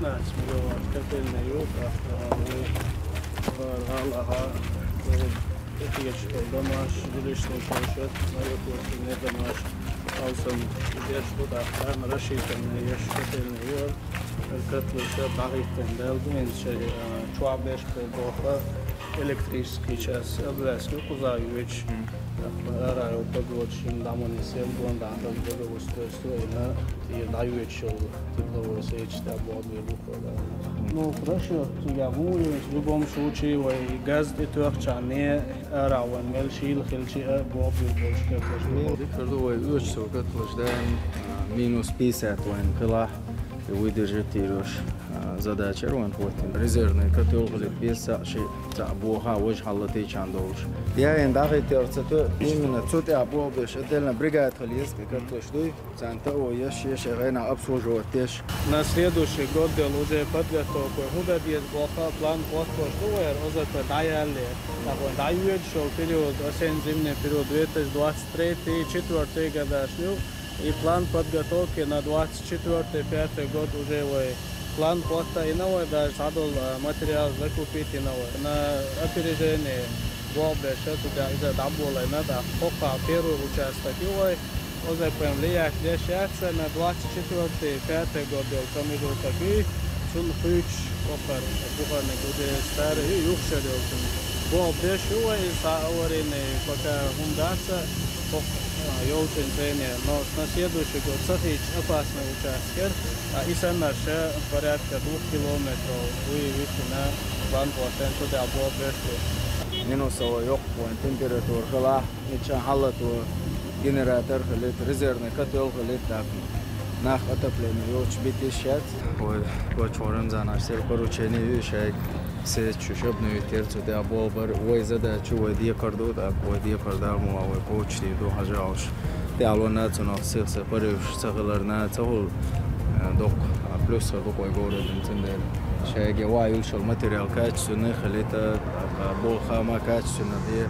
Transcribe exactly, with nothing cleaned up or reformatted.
Нацмиллион котельный ю, тӀаккха вай гӀалгӀа, вай тӀекхеча домаш, жилищный шоашта, новокультурный домаш, алсам деш ду, тӀаккха рассчитанный еш котельный ю, котлы ша дӀахӀиттина даьлла ду, хӀинца шоай, а, чохь беш болу боху электрический час обвязки кхуза йоьдуш. Мгм. ТӀаккха ара йолу погода шина дӀа ма нисъелла, дон дӀа дан благоустройство йина, и дӀайоьдуш йолу тепловой сеташ тӀехь боху бен бу. Ну, хорошо, цигахь муха ву, в любом случае, вай газ тӀетоьхча, не ара вайн мел шийла хилча а, боху бен болуш кхеташ. Дикар ду вай оьшуш со кхеташ, даим, а, минус пятьдесят вайн хилахь, и выдержать йош, а, задача вайн хӀоттийна. Резервный котел хилийта беза, цхьаъ шиъ, цхьаъ боха, важа хьалатийча долуш. Я ен дӀахӀиттор ца тоьу, именно цу тӀехь боху беш, отдельно бригада хила еза, кхеташ дуй. Царна тао еш, еш, гӀайна обслуживать деш. На следующий год дела уже подготовка. ХӀун дан деза боху план хӀоттош ду вай, оза тӀе дӀаялле. Нахуй дӀайоьдуш йолу период, осенне-зимний период, две тысячи двадцать третий, четвёртый годаш ю. И план подготовки на двадцать четвёртый, пятый год уже вай план хӀоттийна вай, даже цхьадолу, а, материал закупить йина вай. На опережение боху беш, цу тӀехь иза дӀаболийна, тӀаккха хӀокху первый участок ю вай. Оза прям влиять деш яц, на двадцать четвёртый, пятый год йолу промежуток ю, цунна хуьйцуш, кхокхар, бухарник уже старый ю, юххера йолчун. Боху беш ю вай, иза схьа аварийный пока хӀума дац, кхокху, а, йолчун цене, но на следующий год ца хийцча опасный участок яра, а и санна ша порядка двух километров вуй висина, план хӀоттийна, цу тӀехь боху беш ю. Минусовой йоккха вайн температура хилахь, и чан хьалато генератор хилийта, резервный котел хилийта, тӀаккха нах отопление йоцуш битиш яц. Вай Кочхо Рамзанаш сел поручение ю шайга сеташ шу обновить яра, цу тӀехь боху бара, вай задача, вай декхар ду, тӀаккха вай декхар Дала ма вай коча дийр ду хьажа уьш. ТӀехь ло нацунах сих са паруьйш ца хиларна, ца хуьлу, э, доккха, а, плюс хир ду вай городана, цундела шайга вай юьллуш йолу материал качественный хилийта, тӀаккха болу хама качественно де.